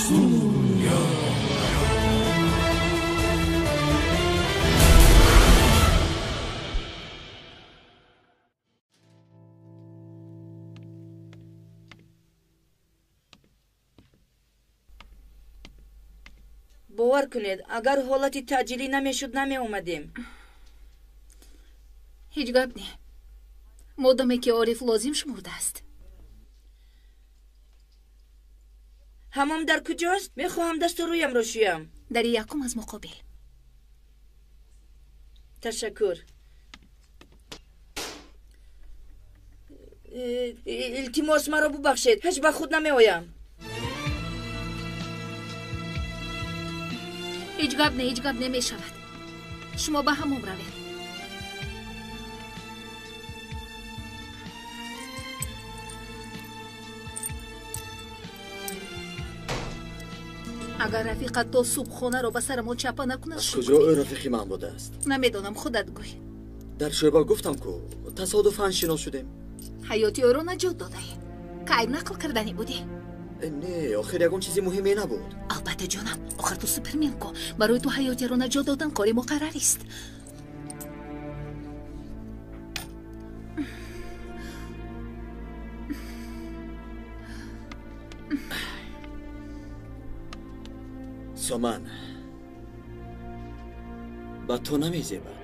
Студия. Бовар кунед, агар ҳолати таъҷилӣ намешуд, намеомадем. Ҳеҷ гап не. Модоме ки Ориф лозим шумурдааст. Ҳамом дар куҷост? Мехоҳам дасту рӯямро шӯям. Дари якум аз муқобил. Ташаккур. Илтимос, маро бубахшед, ҳеҷ ба худ намеоям. Ҳеҷ гап не, ҳеҷ гап намешавад. Шумо ба ҳамом равед. Агар рафиқат то субҳ хонаро ба сарамон чапа накунад, аз куҷо ӯ рафиқи ман будааст? Намедонам, худат гӯй. Дар шӯъба гуфтам ку, тасодуфан шинос шудем. Ҳаёти ӯро наҷот додаӣ. Кайб нақл карданӣ будӣ? Не, охир ягон чизи муҳиме набуд. Албатта, ҷонам, охир ту супермен ку. Барои ту ҳаётеро наҷот додан кори муқаррарист. Соман, ба ту намезебад.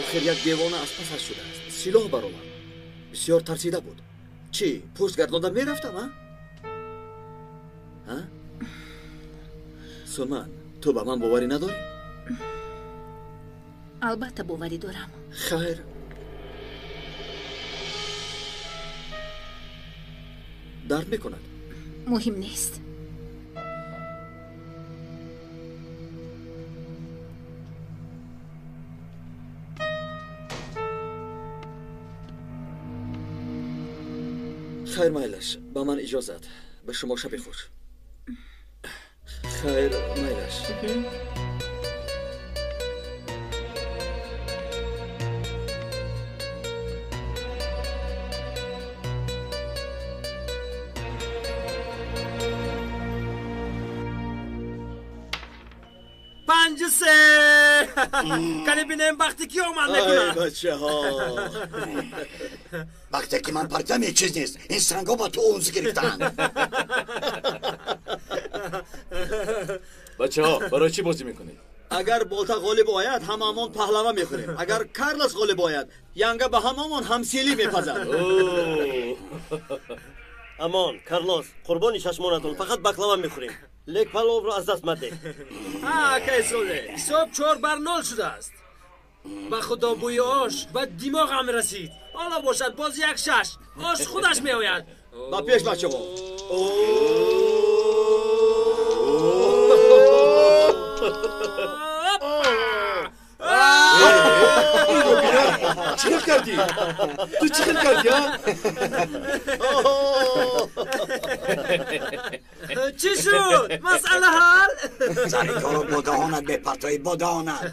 Охир як девона аз пасаш шудааст, силоҳ баровард. Бисёр тарсида буд. Чӣ, пушт гардонда мерафтам, а? Соман, ту ба ман боварӣ надорӣ? Албатта боварӣ дорам. Хайр, дард мекунад? Муҳим нест. Хайр, майлаш, ба ман иҷозат. Ба шумо шаби хуш. Хайр, майлаш. Панҷ се. Кане бинем вақте ки омад мекунад. Ай, бачаҳо. Вақте ки ман партам, ҳеҷ чиз нест. Ин сангҳо ба ту унс гирифтаанд. Бачаҳо, барои чӣ бозӣ мекунед? Агар Болта ғолиб ояд, ҳамаамон паҳлава мехӯрем. Агар Карлос ғолиб ояд, янга ба ҳамаамон ҳамселӣ мепазад. Амон, Карлос, қурбони чашмонатон, фақат баклава мехӯрем. Лек паловро аз даст мадеҳ. Акай Соле, ҳисоб 4-0 шудааст. Ба худо бӯи ош ба димоғам расид. Ҳоло бошад боз 1-6. Ош худаш меояд. Ба пеш, бачаҳо. Чӣ хел кардӣ? Ту чӣ хел кардӣ, а? Чӣ шуд? Масъала ҳал? Зарикоро бо даҳонат мепартоӣ, бо даҳонат.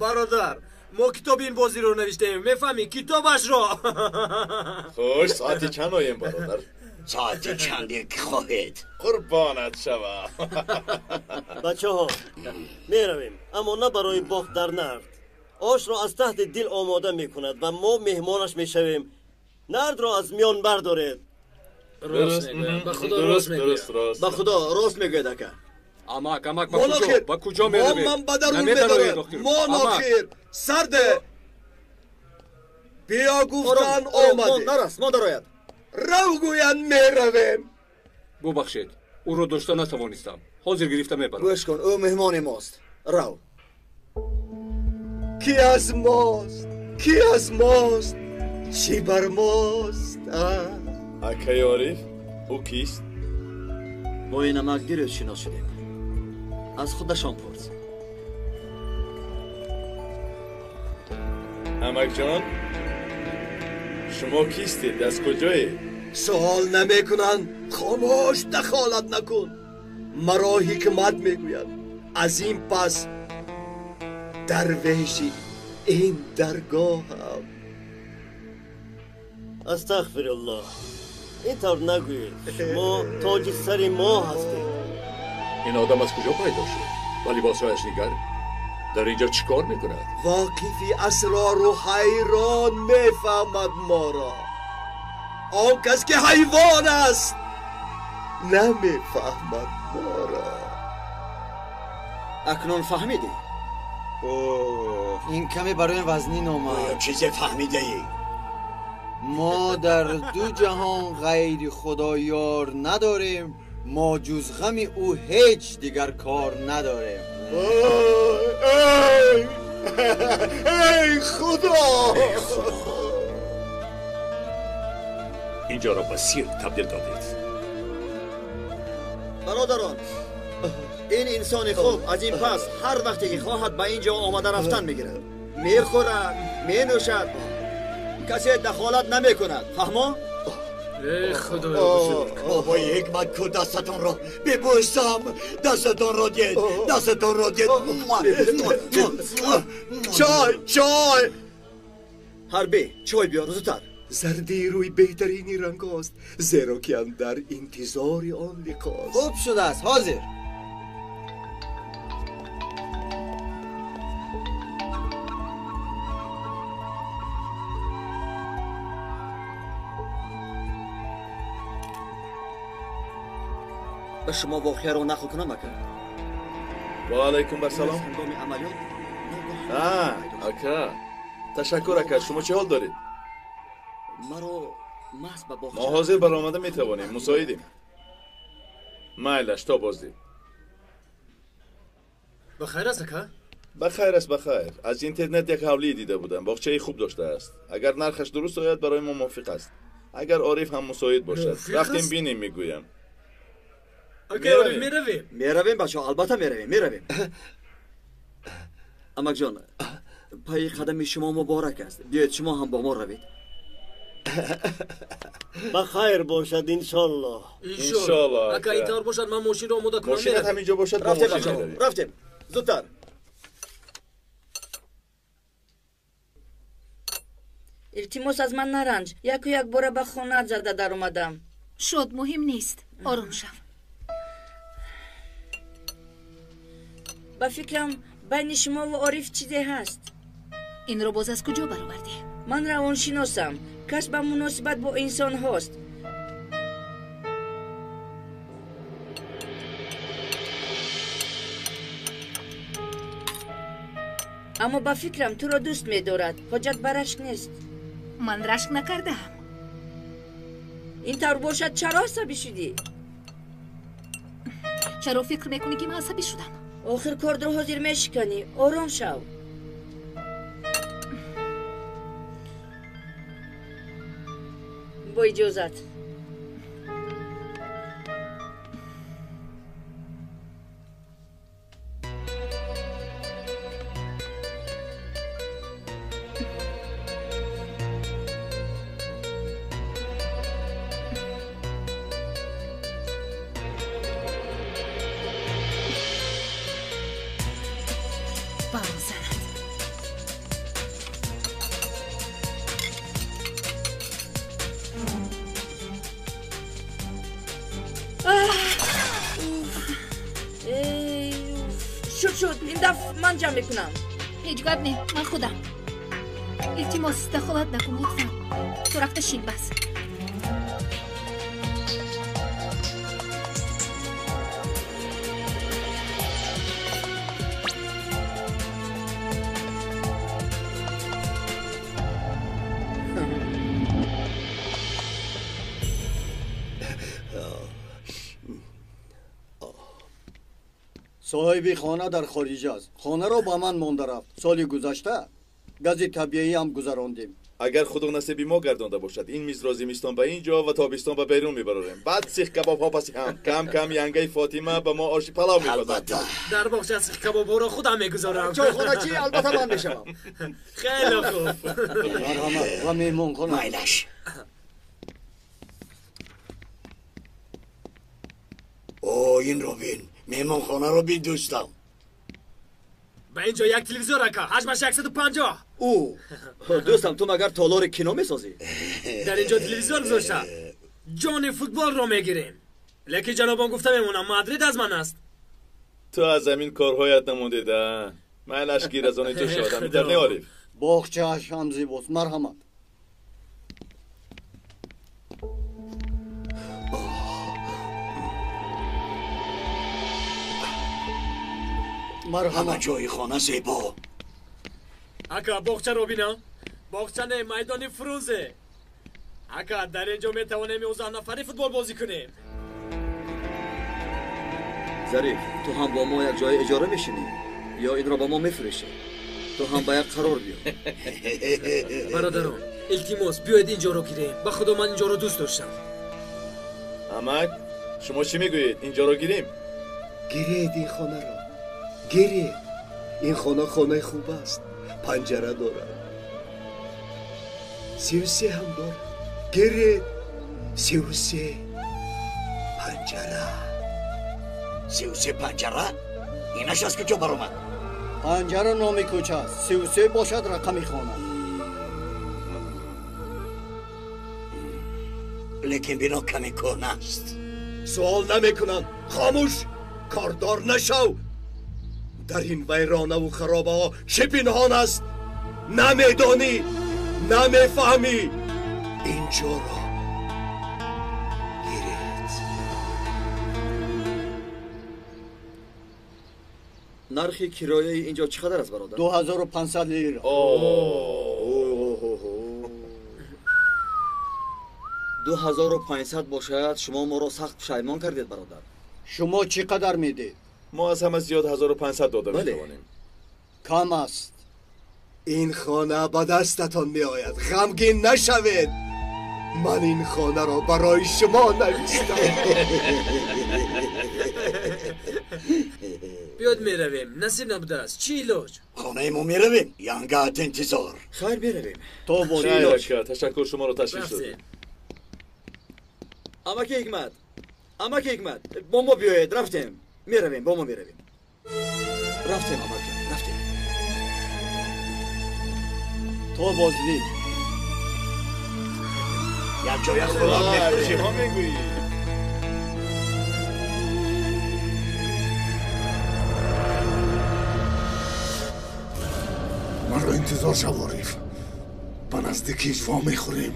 Бародар, мо китоби ин бозиро навиштаем, мефаҳмӣ, китобашро. Хуш, соати чанд оем, бародар? Соати чанде ки хоҳед. Қурбонат шавам. Бачаҳо, меравем, аммо на барои бохт дар нард. Ошро аз таҳти дил омода мекунад ва мо меҳмонаш мешавем. Нардро аз миён бардоред. Рост мегӯяд, ба худо рост мегӯяд. Ба худо рост мегӯяд, ака. Амак, амак, ба куҷо? Ба куҷо меравед? Ман ба дарун медароям. Мон охир сарде. Биё гуфтан омадем. Нарас, мо дарояд. Рав гӯянд меравем. Бубахшед, ӯро дошта натавонистам. Ҳозир гирифта мебарам. Гӯш кун, ӯ меҳмони мост. Рав. Ки аз мост? Ки аз мост? Чӣ бар мост? Акаи Ориф, ӯ кист? Бо ин амак дирӯз шинос шудем. Аз худашон пурс. Амакҷон, шумо кистед? Аз куҷоед? Суол намекунанд. Хомӯш, дахолат накун. Маро ҳикмат мегӯяд. Аз ин пас Дарвеши ин даргоҳам. Астағфируллоҳ, ин тавр нагӯед. Шумо тоҷи сари мо ҳастед. Ин одам аз куҷо пайдо шуд? Ба либосҳояш нигар. Дар инҷо чӣ кор мекунад? Воқифи асрору ҳайрон мефаҳмад моро. Он кас ки ҳайвон аст намефаҳмад моро. Акнун фаҳмидӣ? Ин каме барои вазнин омад. Оё чизе фаҳмидаӣ? Мо дар ду ҷаҳон ғайри худо ёр надорем. Мо ҷуз ғами ӯ ҳеҷ дигар кор надорем. Эй худо! Инҷоро ба сирк табдил додед. Бародарон, ин инсони хуб аз ин пас ҳар вақте ки хоҳад ба ин ҷо омада рафтан мегирад. Мехӯрад, менӯшад, касе дахолат намекунад. Фаҳмо? Эй худои бузург! Бобои ҳикмат ку, дастатонро бибӯсам, дастатонро дед, дастатонро дед. Чой, чой! Ҳарбӣ, чой биёр зудтар. Зарди рӯй беҳтарини рангост, зеро ки андар интизори он лиқост. Хуб шудааст, ҳозир. Ба шумо воқеаро нақл кунам, ака? Ва алайкум ассалом. Ҳангоми амалиёт. Ака, ташаккур ака, шумо чӣ ҳол доред? Маро маҳз ба боғча. Мо ҳозир баромада метавонем, мусоидем. Майлаш, то боздид. Ба хайр аст, ака? Ба хайр аст, ба хайр. Аз интернет як ҳавлӣ дида будам, боғчаи хуб доштааст. Агар нархаш дуруст ояд, барои мо мувофиқ аст. Агар Ориф ҳам мусоид бошад, рафтем бинем, мегӯям. Меравем. Меравем, бачаҳо, албатта меравем, меравем. Амакҷон, пайи қадами шумо муборак аст. Биёед шумо ҳам бо мо равед. Ба хайр бошад, иншоллоҳ. Иншоллоҳ. Ака, ин тавр бошад, ман мошинро омода кунам. Мошинат ҳаминҷо бошад, бо Рафтем, мошин бачаҳо, меравем. рафтем. Зудтар. Илтимос, аз ман наранҷ. Яку якбора ба хонаат зада даромадам. Шод, муҳим нест. Ором шав. Ба фикрам, байни шумо ва Ориф чизе ҳаст. Инро боз аз куҷо баровардӣ? Ман равоншиносам. Кас ба муносибат бо инсонҳост. Аммо ба фикрам туро дӯст медорад. Ҳоҷат ба рашк нест. Ман рашк накардаам. Ин тавр бошад, чаро асабӣ шудӣ? Чаро фикр мекунӣ, ки ман асабӣ шудам? Охир кордро ҳозир мешиканӣ. Ором шав. Бо иҷозат. Бал занад. Эй, уф. Шуд, шуд, ин дафъ ман ҷамъ мекунам. Ҳеҷ гап не, ман худам. Илтимос, дахолат накун, лутфан. Ту рафта шин, бас. Соҳиби хона дар хориҷ аст. Хонаро ба ман монда рафт. Соли гузашта гази табиӣ ҳам гузарондем. Агар худо насиби мо гардонда бошад, ин мизро зимистон ба ин ҷо ва тобистон ба берун мебарорем. Баъд сихкабобҳо паси ҳам. Кам кам янгаи Фотима ба мо оши палав мепазад. Албатта. Дар боғча сихкабобҳоро худам мегузорам. Чойхоначӣ албатта ман мешавам. Хеле хуб. Марҳамат ва меҳмонхона. Майлаш. О, инро бин, меҳмонхонаро бин, дӯстам. Ба инҷо як телевизор ака, ҳаҷмаш 150. Ӯ, дӯстам, ту магар толори кино месозӣ? Дар инҷо телевизор гузошта ҷони футболро мегирем. Лекин ҷанобон гуфта мемонам, Мадрид аз ман аст. Ту аз ҳамин корҳоят намондеда. Майлаш гир аз они ту шодам. Дар не, Ориф? Боғчааш ҳам зебост. Марҳамат. Ҳама ҷои хона зебо. Ака, боғчаро бинам. Боғча не, майдони Фрунзе. Ака, дар ин ҷо метавонем 11 нафари футбол бозӣ кунем. Зариф, ту ҳам бо мо як ҷои иҷора мешинӣ ё инро ба мо мефурӯшӣ? Ту ҳам ба як қарор биё. Бародарон, илтимос, биёед ин ҷоро гирем. Ба худо, ман ин ҷоро дӯст доштам. Амак, шумо чӣ мегӯед? Ин ҷоро гирем? Гиред ин хонаро. Гиред. Ин хона хонаи хуб аст. Панҷара дорад. 33 ҳам дорад. Гиред. 33 панҷара. 33 панҷара? Инаш аз куҷо баромад? Панҷара номи кӯча аст. 33 бошад рақами хона. Лекин бино каме кӯҳна аст. Суол намекунам. Хомӯш! Кордор нашав! Дар ин вайронаву харобаҳо чӣ пинҳон аст? Намедонӣ, намефаҳмӣ. Ин ҷоро гиред. Нархи кирояи ин ҷо чӣ қадар аст, бародар? 2500 лира. 2500 бошад, шумо моро сахт пушаймон кардед, бародар. Шумо чӣ қадар медиҳед? Мо аз ҳама зиёд 1500 дода метавонем. Кам аст. Ин хона ба дастатон меояд. Ғамгин нашавед. Ман ин хонаро барои шумо навиштам. Биёд меравем. Насиб набудааст. Чӣ илоҷ? Хонаи мо меравем. Янгаат интизор. Хайр, меравем. То бо Хайр, ака, ташаккур, шуморо ташриф додем. Амаки Ҳикмат, амаки Ҳикмат, бо мо биёед, рафтем. Меравем, бо мо меравем. Рафтем, амакҷон, рафтем. То боздид. Як ҷоя хӯрок мехӯрем. Чиҳо мегӯӣ? Маро интизор шав, Ориф. Ба наздикиш вомехӯрем.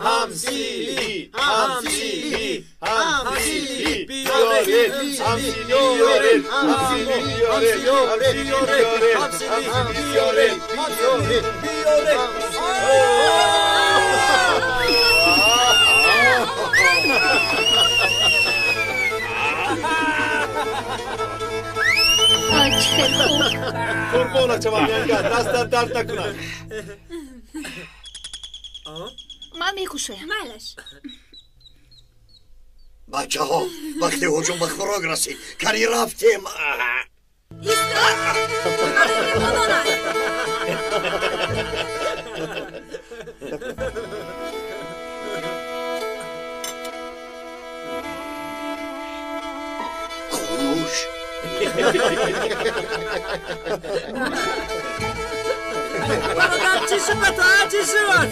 Ҳамсили, ҳамсили, ҳамсили, биёред, ҳамсили, биёред, ҳамсили, биёред, ҳамсили, ҳамсили, биёред, биёред, биёред. Қурбонат шавам, янга, дастат дард накунад. Ман мекушоям. Майлаш. Бачаҳо, вақти ҳуҷум ба хӯрок расид. Кари рафтем. Хомӯш. Бародар, чӣ шуд? Чӣ шуд?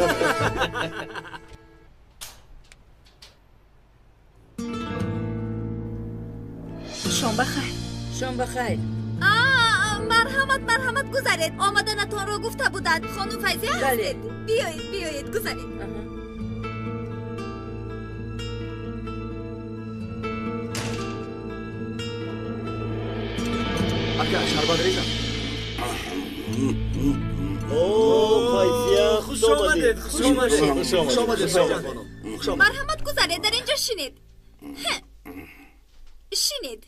Шом бахайр. Шом бахайр. Марҳамат, марҳамат, гузаред. Омаданатонро гуфта буданд. Хонум Файзия ҳастед? Биёед, биёед, гузаред. Ака, шарбат резам. О, Файзия, хуш омадед, хуш омадед. Хуш омадед, Файзия хонум. Хуш омадед. Марҳамат, гузаред, дар инҷо шинед. Шинед.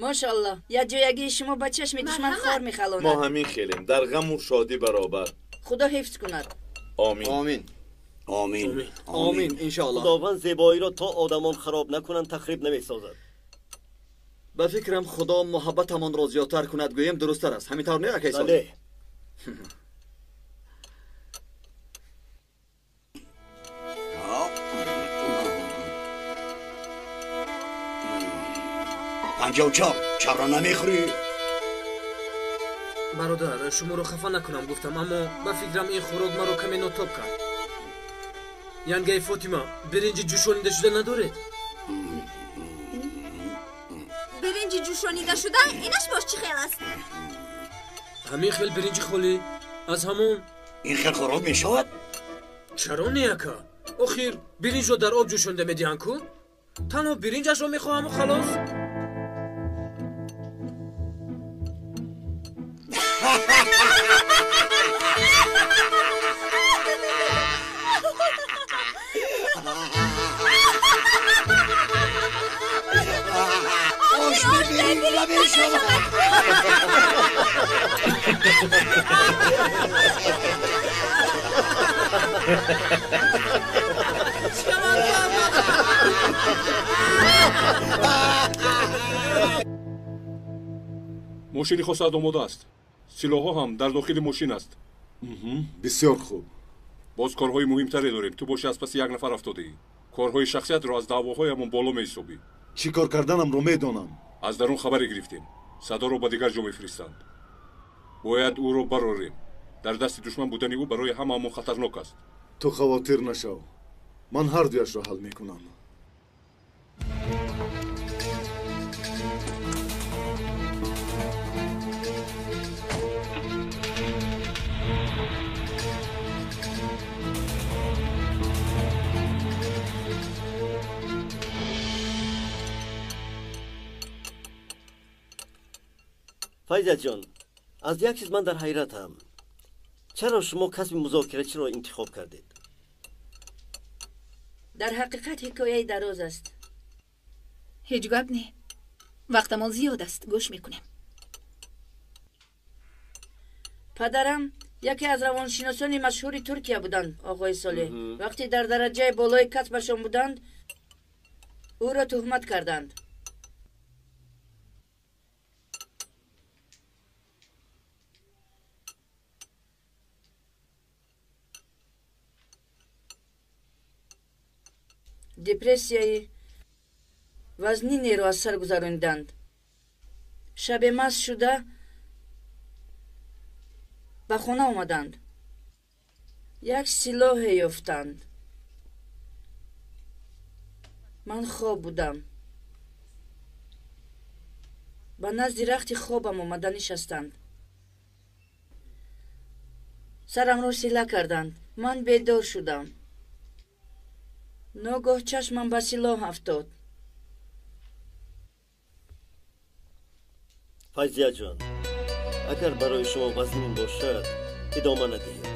Мошаллоҳ, якҷоягии шумо ба чашми душман хор мехалонад. Мо ҳамин хелем, дар ғаму шодӣ баробар. Худо ҳифз кунад. Омин. Омин. Омин. Омин, иншоаллоҳ. Худованд зебоиро то одамон хароб накунанд тахриб намесозад. Ба фикрам Худо муҳаббатамонро зиёдтар кунад, гӯем дурусттар аст. Ҳамин тавр не, акай Солеҳ? 54 чаро намехӯрӣ? Бародар, шуморо хафа накунам гуфтам, аммо ба фикрам ин хӯрок маро каме нотоб кард. Янгаи Фотима, биринҷи ҷӯшонида шуда надоред? Биринҷи ҷӯшонида шуда инаш боз чӣ хел аст? Ҳамин хел биринҷи холӣ аз ҳамон. Ин хел хӯрок мешавад? Чаро не, ака? Охир биринҷро дар об ҷӯшонида медиҳанд ку? Танҳо биринҷашро мехоҳаму халос. Ош бибиринҷ намешавад. Мошини хосат омода аст. Силоҳҳо ҳам дар дохили мошин аст. Бисёр хуб. Боз корҳои муҳимтаре дорем. Ту боши аз паси як нафар афтодаӣ. Корҳои шахсиятро аз даъвоҳоямон боло меҳисобӣ. Чӣ кор карданамро медонам. Аз дарун хабаре гирифтем. Садоро ба дигар ҷо мефиристанд. Бояд ӯро барорем. Дар дасти душман будани ӯ барои ҳамаамон хатарнок аст. Ту хавотир нашав. Ман ҳар дуяшро ҳал мекунам. Файзияҷон, аз як чиз ман дар ҳайратам. Чаро шумо касби музокирачиро интихоб кардед? Дар ҳақиқат ҳикояи дароз аст. Ҳеҷ гап не. Вақтамон зиёд аст, гӯш мекунем. Падарам яке аз равоншиносони машҳури Туркия буданд, оғои Солеҳ. Вақте дар дараҷаи болои касбашон буданд, ӯро туҳмат карданд. Депрессияи вазнинеро аз сар гузарониданд. Шабе маст шуда ба хона омаданд. Як силоҳе ёфтанд. Ман хоб будам. Ба назди рахти хобам омада нишастанд. Сарамро сила карданд. Ман бедор шудам. Ногоҳ чашмам ба силоҳ афтод. Файзияҷон, агар барои шумо вазнин бошад, идома надиҳед.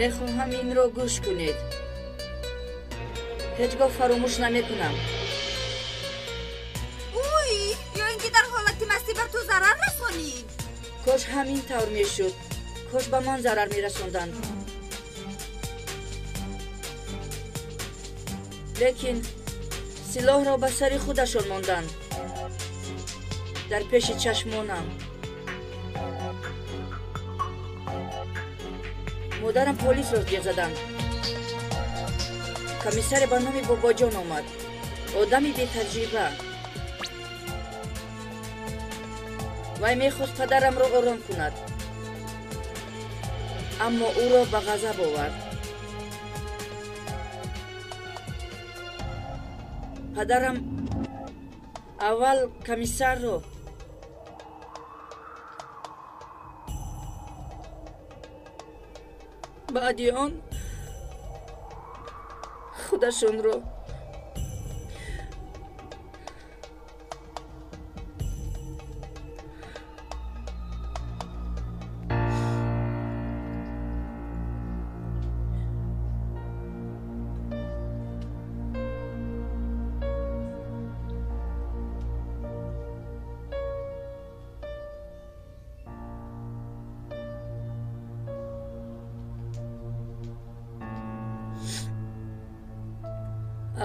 Мехоҳам инро гӯш кунед. Ҳеҷ гоҳ фаромӯш намекунам. Уй, ё ин ки дар ҳолати мастӣ ба ту зарар расонид? Кош ҳамин тавр мешуд. Кош ба ман зарар мерасонданд. Лекин силоҳро ба сари худашон монданд. Дар пеши чашмонам. Модарам полисро ҷеғ заданд. Комиссаре ба номи Бобоҷон омад. Одами бетаҷриба. Вай мехост падарамро ором кунад. Аммо ӯро ба ғазаб овард. Падарам аввал комиссарро, баъди он худашонро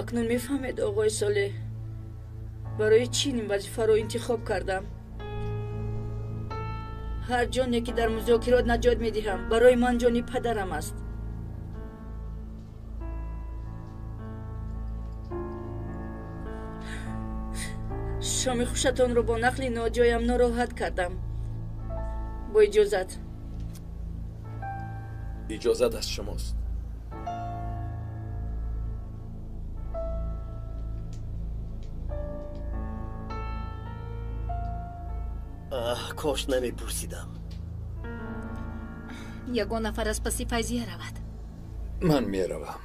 Акнун мефаҳмед, оғои Солеҳ, барои чӣ ин вазифаро интихоб кардам. Ҳар ҷоне ки дар музокирот наҷот медиҳам, барои ман ҷони падарам аст. Шоми хушатонро бо нақли ноҷоям нороҳат кардам. Бо иҷозат. Иҷозат аз шумост. Кош намепурсидам. Ягон нафар аз паси Файзия равад. Ман меравам.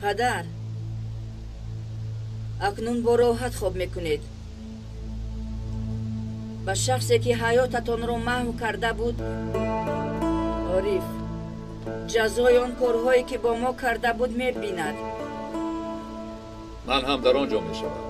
Падар, акнун бо роҳат хоб мекунед. Ба шахсе ки ҳаётатонро маҳв карда буд, Ориф, ҷазои он корҳое ки бо мо карда буд мебинад. Ман ҳам дар он ҷо мешавам.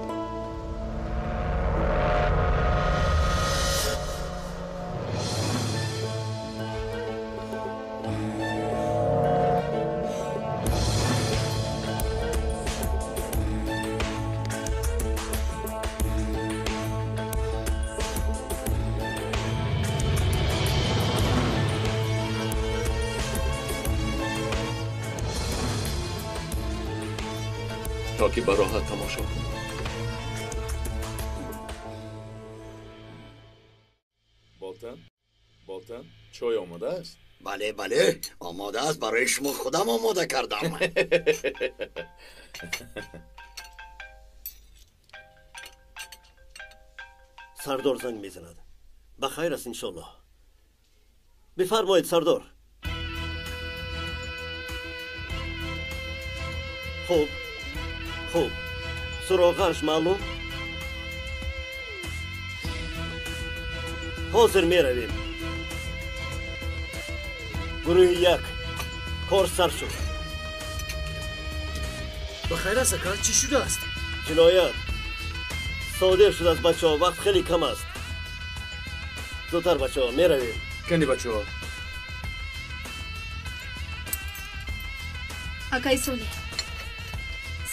То ки ба роҳат тамошо кунам. Болтан, Болтан, чой омода аст? Бале, бале, омода аст. Барои шумо худам омода кардам. Сардор занг мезанад. Ба хайр аст, иншоллоҳ. Бифармоед, сардор. Хуб, хуб, суроғаш маълум? Ҳозир меравем. Гурӯҳи як, кор сар шуд. Ба хайр аст, ака, чӣ шудааст? Ҷиноят содир шудааст, бачаҳо, вақт хеле кам аст. Зудтар, бачаҳо, меравем. Кани, бачаҳо. Акаи Солеҳ,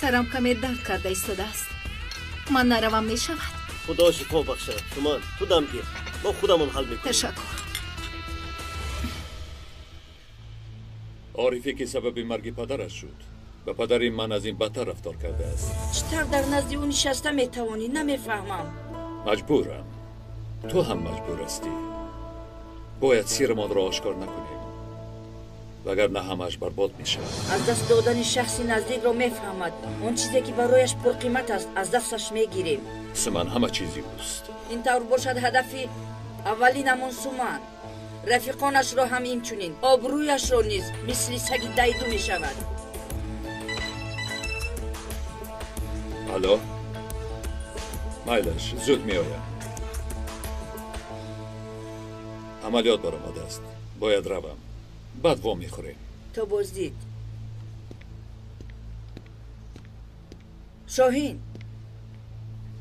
сарам каме дард карда истодааст. Ман наравам мешавад? Худо шифо бахшад. Суман, ту дам гир, мо худамон ҳал мекунем. Ташаккур. Орифе ки сабаби марги падараш шуд, ба падари ман аз ин бадтар рафтор кардааст. Чӣ тавр дар назди ӯ нишаста метавонӣ? Намефаҳмам. Маҷбурам. Ту ҳам маҷбур ҳастӣ. Бояд сирмонро ошкор накунем, вагарна ҳамааш барбод мешавад. Аз даст додани шахси наздикро мефаҳмад. Он чизе ки барояш пурқимат аст, аз дасташ мегирем. Суман ҳама чизи ӯст. Ин тавр бошад, ҳадафи аввалинамон Суман. Рафиқонашро ҳам инчунин, обрӯяшро низ мисли саги дайду мешавад. Алло, майлаш, зуд меоям. Амалиёт баромадааст, бояд равам. Баъд во мехӯрем. То боздид. Шоҳин,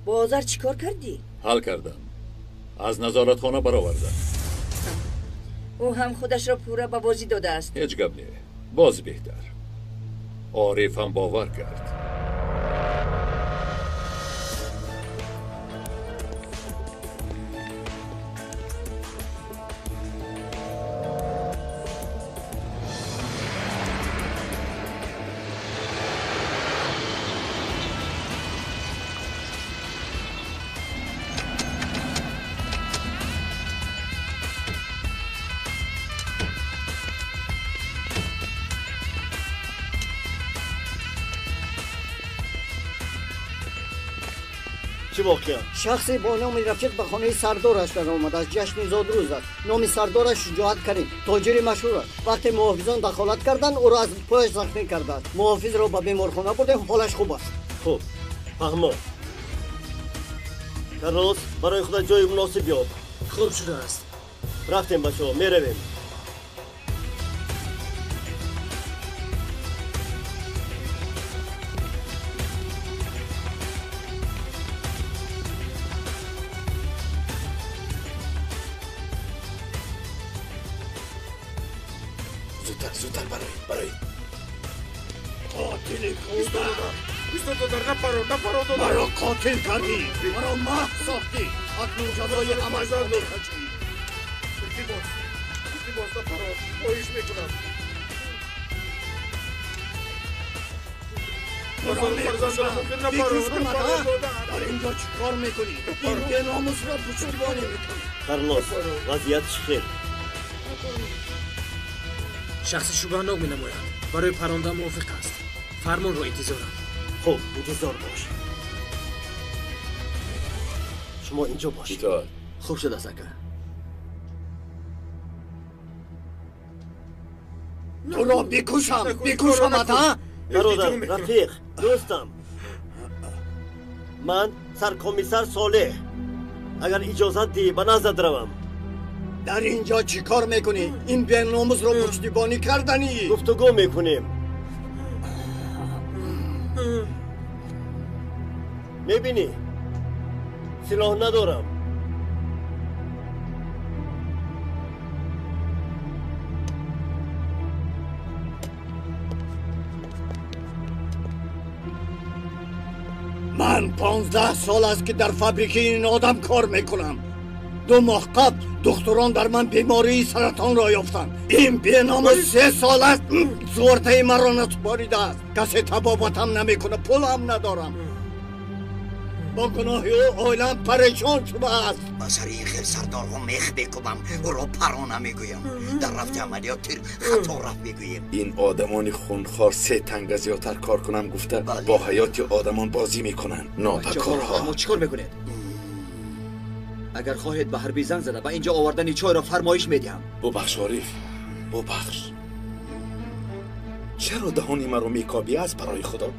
бо Озар чӣ кор кардӣ? Ҳал кардам, аз назоратхона баровардам. Ӯ ҳам худашро пурра ба бозӣ додааст. Ҳеҷ гап не, боз беҳтар. Ориф ҳам бовар кард. Чӣ воқеа? Шахсе бо номи Рафиқ ба хонаи сардораш даромадааст. Ҷашни зодрӯз аст. Номи сардораш Шуҷоат Карим, тоҷири машҳур аст. Вақте муҳофизон дахолат карданд, ӯро аз пояш захмӣ кардааст. Муҳофизро ба беморхона бурдем, ҳолаш хуб аст. Хуб, фаҳмо. Карлос, барои худат ҷои муносиб ёб. Хуб шудааст. Рафтем, бачаҳо, меравем. Зудтар, зудтар, барои. Қотили кӯдак! Додар, напаро, напаро, додар. Маро қотил кардӣ, маро маҳв сохтӣ. Акнун ҷазои амалро мекашӣ. Илтимос, илтимос, напаро, хоҳиш мекунам. Маро мекушам, мекушамат, а? Дар инҷо чӣ кор мекунӣ? Ин беномусро пуштибонӣ мекунӣ. Карлос, вазъият чӣ хел? Шахси шубҳанок менамояд. Барои паронда мувофиқ аст. Фармонро интизорам. Хуб, интизор бош. Шумо инҷо бошед. Хуб шудааст, ака. Туро бикушам, бикушамат, а? Бародар, рафиқ, дӯстам. Ман саркомиссар Солеҳ. Агар иҷозат диҳӣ, ба наздат равам. Дар инҷо чӣ кор мекунӣ? Ин беномусро пуштибонӣ карданӣ? Гуфтугӯ мекунем. Мебинӣ, силоҳ надорам. Ман 15 сол аст, ки дар фабрикаи ин одам кор мекунам. 2 моҳ қабл духтурон дар ман бемории саратонро ёфтанд. Ин беномус 3 сол аст суғуртаи маро насупоридааст. Касе табобатам намекунад, пулам надорам. Бо гуноҳи ӯ оилаам парешон шудааст. Ба сари ин хел сардорҳо мех мекубам, ӯро парона мегӯям. Дар рафти амалиёт тир хато рафт мегӯем. Ин одамони хунхор 3 танга зиёдтар кор кунам гуфта бо ҳаёти одамон бозӣ мекунанд. Нопакорҳо. Шумо чӣ кор мекунед? Агар хоҳед ба ҳарбӣ занг зада ба инҷо овардани чойро фармоиш медиҳам. Бубахш, Ориф, бубахш. Чаро даҳони маро мекобӣ аз барои Худо?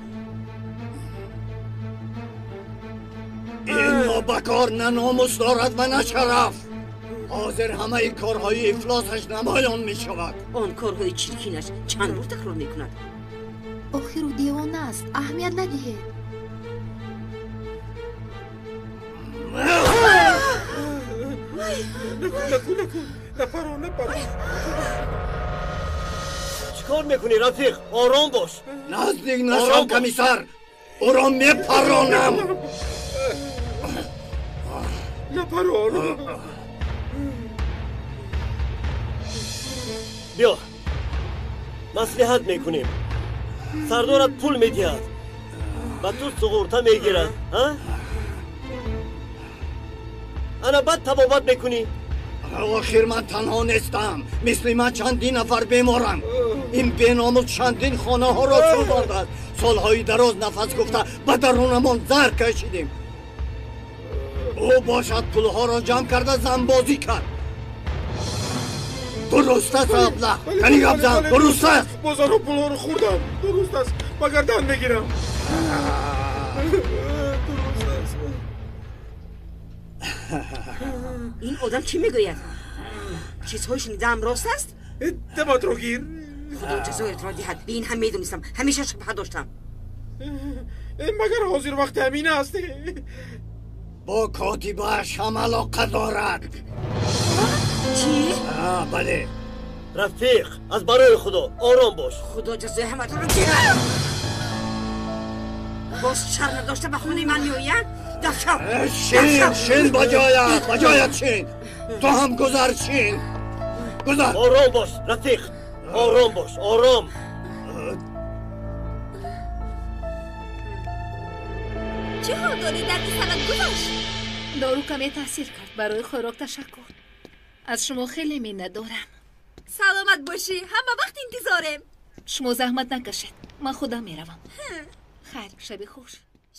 Ин нобакор на номус дорад ва на шараф. Ҳозир ҳамаи корҳои ифлосаш намоён мешавад. Он корҳои чиркинаш чанд бор такрор мекунад. Охир ӯ девона аст, аҳамият надиҳед. Накун, накун, напаро, напаро. Чӣ кор мекунӣ, рафиқ? Ором бош. Наздик нашав, комиссар, ӯро мепаронам. Напаро. Биё, маслиҳат мекунем. Сардорат пул медиҳад, ба ту суғурта мегирад. Ана баъд табобат мекунӣ. Охир ман танҳо нестам. Мисли ман чандин нафар беморанд. Ин беномус чандин хонаҳоро сӯзондааст. Солҳои дароз нафас гуфта ба дарунамон зар кашидем. Ӯ бошад пулҳоро ҷамъ карда занбозӣ кард. Дуруст аст, абла? Кани гап зан, дуруст аст? Боз онҳо пулҳоро хӯрдам. Дуруст аст, ба гардан мегирам. Дуруст аст. Ин одам чӣ мегӯяд? Чизҳои шунидаам рост аст? Даматро гир. Худо ҷазоятро диҳад. Ба ин ҳам медонистам, ҳамеша шубҳа доштам. Магар ҳозир вақти ҳамин аст? Бо котибааш ҳам алоқа дорад. Чӣ? Бале. Рафиқ, аз барои Худо ором бош. Худо ҷазои ҳаматонро диҳад. Боз шар надошта ба хонаи ман меояд? Дафшав! Шин, шин ба ҷоят, ба ҷоят шин. Ту ҳам гузар, шин. Гузар. Ором бош, рафиқ. Ором бош, ором. Чӣ ҳол дорӣ? Дарди сарат гузашт? Дору каме таъсир кард. Барои хӯрок ташаккур. Аз шумо хеле миннатдорам. Саломат бошӣ, ҳама вақт интизорем. Шумо заҳмат накашед, ман худам меравам. Хайр, шаби хуш.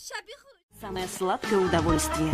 Шаби хуш. Самое сладкое удовольствие.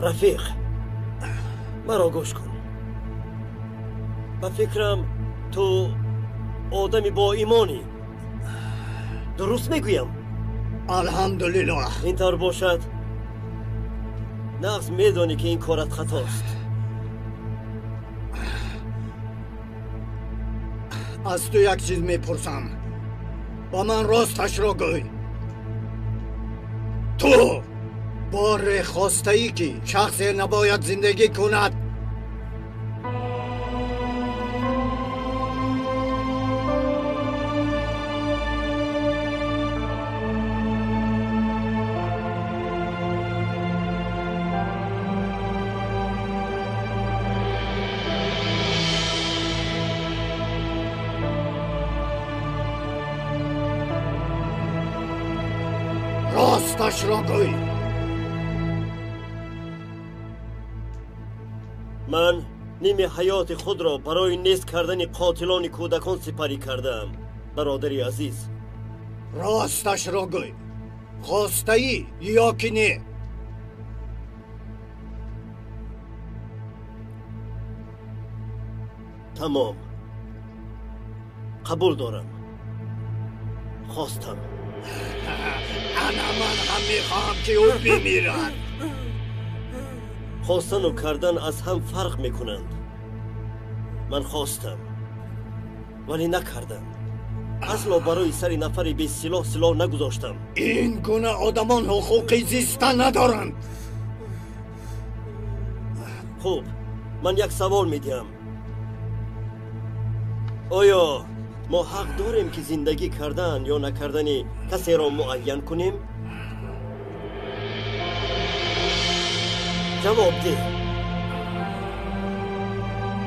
Рафиқ, маро гӯш кун. Ба фикрам ту одами боимонӣ. Дуруст мегӯям? Алҳамдулиллоҳ. Ин тавр бошад, нағз медонӣ ки ин корат хатост. Аз ту як чиз мепурсам, ба ман росташро гӯй. Ту боре хостаӣ ки шахсе набояд зиндагӣ кунад? Росташро гӯй. Ман ними ҳаёти худро барои нест кардани қотилони кӯдакон сипарӣ кардаам, бародари азиз. Росташро гӯй, хостаӣ ё ки не? Тамом, қабул дорам, хостам. Ана ман ҳам мехоҳам ки ӯ бимирад. Хостану кардан аз ҳам фарқ мекунанд. Ман хостам, вале накардам. Асло барои сари нафари бесилоҳ силоҳ нагузоштам. Ин гуна одамон ҳуқуқи зистан надоранд. Хуб, ман як савол медиҳам. Оё мо ҳақ дорем ки зиндагӣ кардан ё накардани касеро муайян кунем? Ҷавоб деҳ.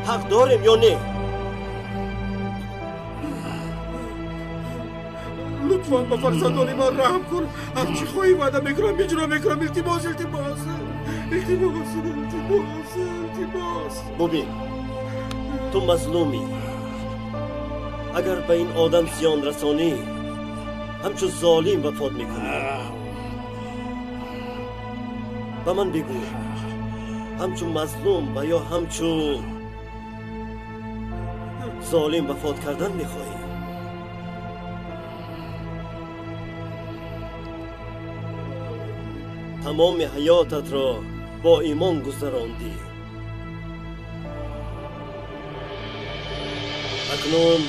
Ҳақ дорем ё не? Лутфан ба фарзандони ман раҳм кун. Ҳарчи хоҳӣ ваъда мекунам, иҷро мекунам. Илтимос, илтимос, илтимос, илтимос, илтимос. Бубин, ту мазлумӣ. Агар ба ин одам зиён расонӣ, ҳамчун золим вафот мекунӣ. Ба ман бигӯ, ҳамчун мазлум ва ё ҳамчун золим вафот кардан мехоҳӣ? Тамоми ҳаётатро бо имон гузарондӣ. Акнун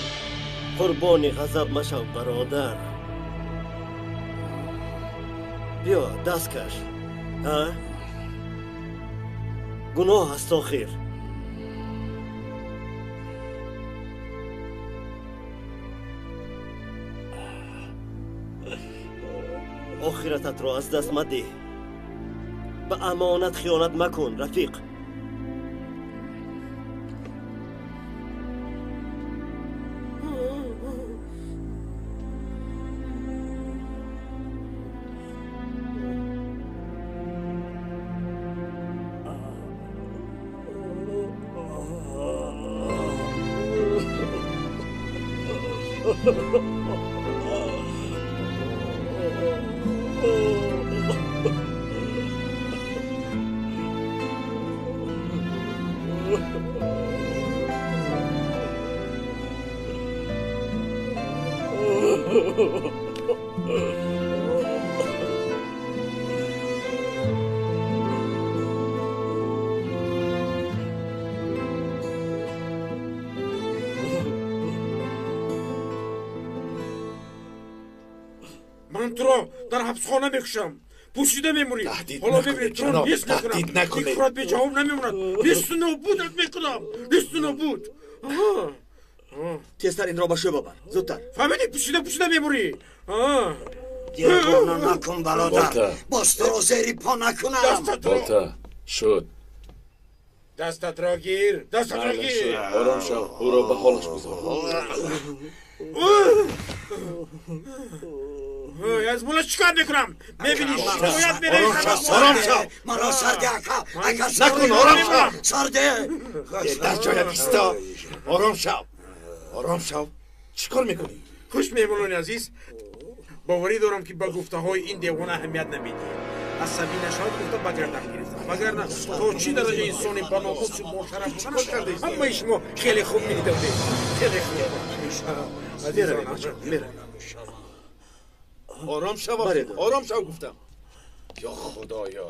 қурбони ғазаб машав, бародар. Биё, даст каш. Ҳа? Гуноҳ аст охир. Охирататро аз даст мадеҳ. Ба амонат хиёнат макун, рафиқ. Ман туро дар ҳабсхона мекушам. Пӯшида мемурӣ. Ҳоло мебинӣ, туро нест мекунам. Ин корат беҷавоб намемонад. Несту нобудат мекунам. Несту нобуд. Тезтар инро ба шӯъба бар, зудтар. Фаҳмидӣ? Пӯшида пӯшида мемурӣ. Девона накун, бародар, боз туро зери по накунам. Болта, шуд. Дастатро гир, дастатро гир. Ором шав, ӯро ба ҳолаш бигзор. Аз мула чикор мекунам? Мебинӣ, шикоят меравӣ. Ором шав, маро сарде, ака, ака, накун, ором шав. Сарде. Дар ҷоят исто. Ором шав, ором шав. Чӣ кор мекунӣ? Хуш, меҳмонони азиз, боварӣ дорам ки ба гуфтаҳои ин девона аҳамият намедиҳед. Асабӣ нашавад гуфта ба гардан гирифтам. Вагарна то чӣ дараҷа инсони ба номусу бошараф будан ҳамаи шумо хеле хуб медидодед. Хеле хуб. Меравем, бача, меравем. Ором шав, ором шав гуфтам. Ё Худоё.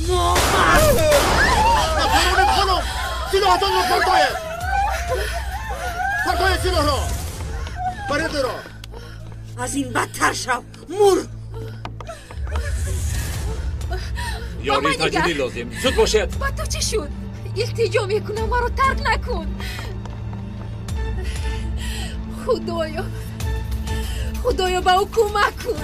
Номард! Нафаронед хонум! Силоҳатонро партоед! Партоед силоҳро! Баред ӯро! Аз ин бадтар шав! Мур! Ёрии таҷилӣ лозим. Зуд бошед! Ба ту чӣ шуд? Илтиҷо мекунам, маро тарк накун. Худоё, Худоё, ба ӯ кӯмак кун.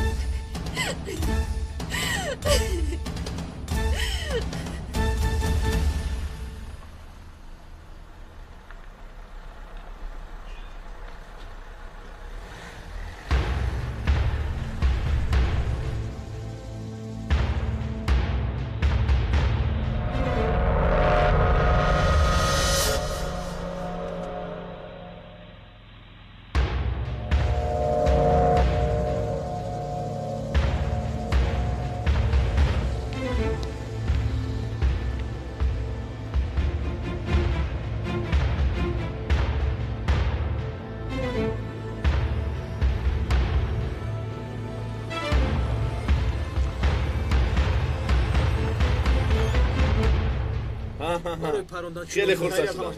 خیلی خرسند شدم.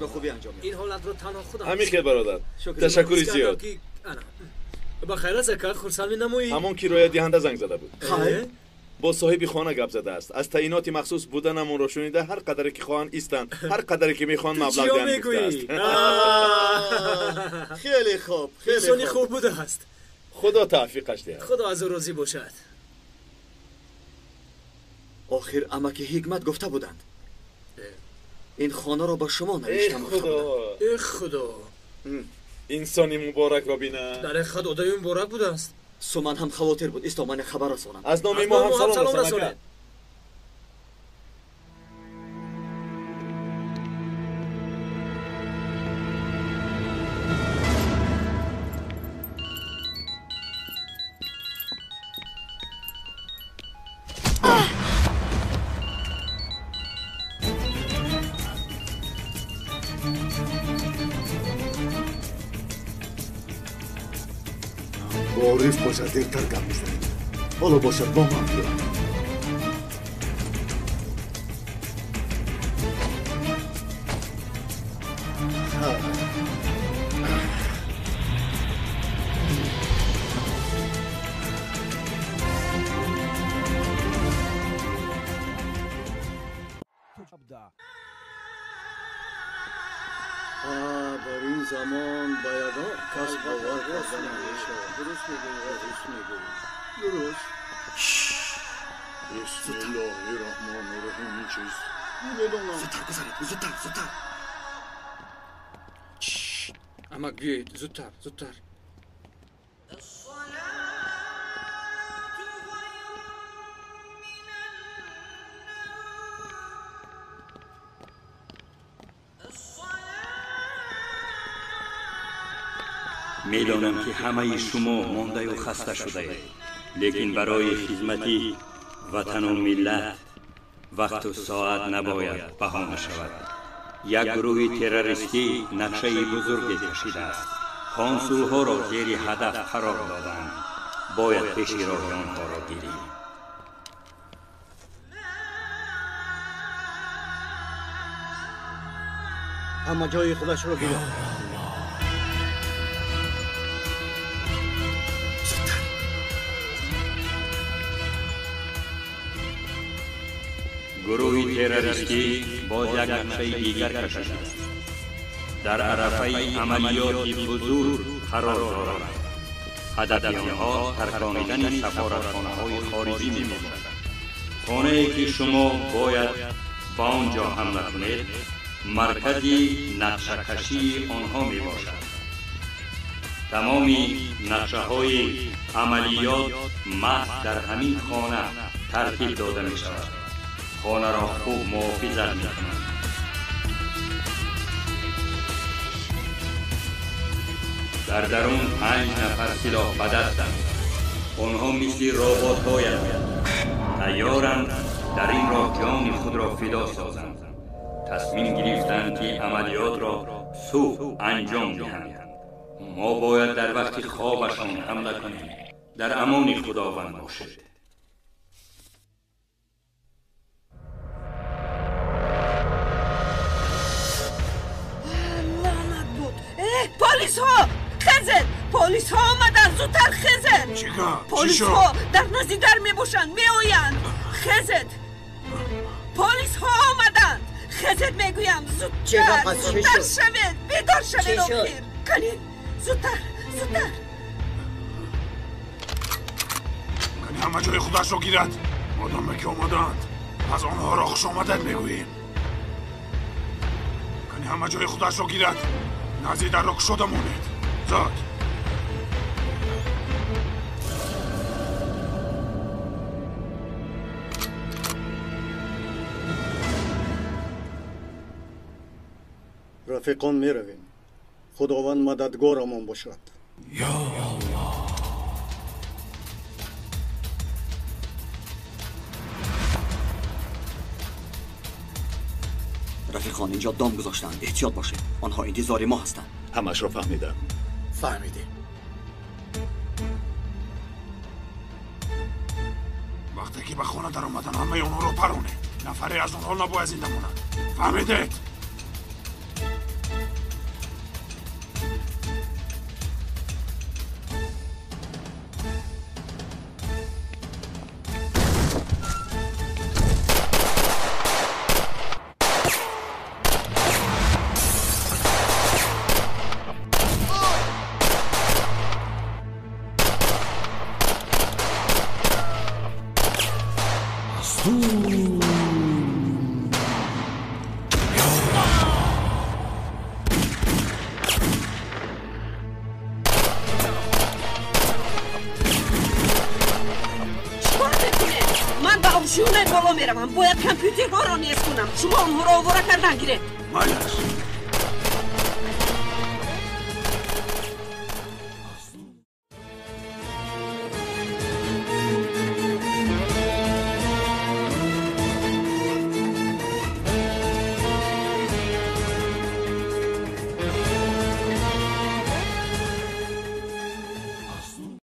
این حالت رو تنها خودم. همین خیر برادر. تشکر زیاد. با خیر است که خرسند می‌نمایی. همان کرایه دهنده زنگ زده بود. خیر. با صاحب خانه گپ زده است. از تعیینات مخصوص بودنمون را شنیده هر قدری که خواهند ایستند، هر قدری که میخوان مبلغ دهند گفته است. خیلی خوب، خیلی خوب بوده است. خدا توفیقش دهد. خدا از او راضی باشد. آخر امک حکمت گفته بودند. این خانه را با شما نوشتم. خدا، ای خدا، انسانی مبارک را بینه. در خود آدمی مبارک بوده است. سومن هم خواطر بود. استا من خبر رسانم. از نام ما هم سلام رسانم. عارف باشد دیرتر گپ میزنیم. حالا باشد با من بیا. در این زمان باید کس باور کرده نمی‌شود. درست میگویی، درست میگویی، درست. بسم الله الرحمن الرحیم. این چیز نمیدونم. زودتر گذارید، زودتر، زودتر. امک بیایید، زودتر، زودتر. میدانم که همه شما مانده و خسته شده اید، لیکن برای خدمتی وطن و ملت وقت و ساعت نباید بهانه شود. یک گروه تروریستی نقشه بزرگی کشیده است. کنسولها را زیر هدف قرار دادند. باید پیش راه آنها را گیریم. همه جای خودش را گرفت. گروه تروریستی باز یک نقشه دیگر کشیده است. در عرفه عملیات بزرگ قرار دارد. هدف آنها ترکاندن سفارتخانه‌های خارجی می‌باشد. خانه‌ای که شما باید به آنجا حمله کنید مرکز نقشه‌کشی آنها می‌باشد. تمام نقشه‌های عملیات محض در همین خانه ترتیب داده می‌شود. خانه را خوب محافظت می‌کنند. Дар дарун 5 нафар силоҳ ба дастанд. Онҳо мисли роботҳоянд. Тайёранд дар ин роҳ ҷони худро фидо созанд. Тасмим гирифтанд ки амалиётро субҳ анҷом диҳанд. Мо бояд дар вақти хобашон ҳамла кунем. Дар амони Худованд бошед. Лаънат буд! Полисҳо! Хезед! Полисҳо омаданд! Зудтар хезед! Полисҳо дар назди дар мебошанд, меоянд! Хезед! Полисҳо омаданд! Хезед мегӯям! Зудтар! Зудтар шавед! Бедор шавед охир! Кани! Зудтар! Зудтар! Кани ҳама ҷои худашро гирад. Одаме ки омадаанд, пас онҳоро хушомадед мегӯем. Кани ҳама ҷои худашро гирад. Назди дарро кушода монед. Зуд! Рафиқон, меравем. Худованд мададгорамон бошад. Ё Аллоҳ! Рафиқон, инҷо дом гузоштаанд. Эҳтиёт бошед. Онҳо интизори мо ҳастанд. Ҳамашро фаҳмидам. Фаҳмидем. Вақте ки ба хона даромадан, ҳамаи онҳоро паронед. Нафаре аз онҳо набояд зинда монад. Фаҳмидед? Бояд компютерҳоро нест кунам. Шумо онҳоро овора кардан гиред. Майаш.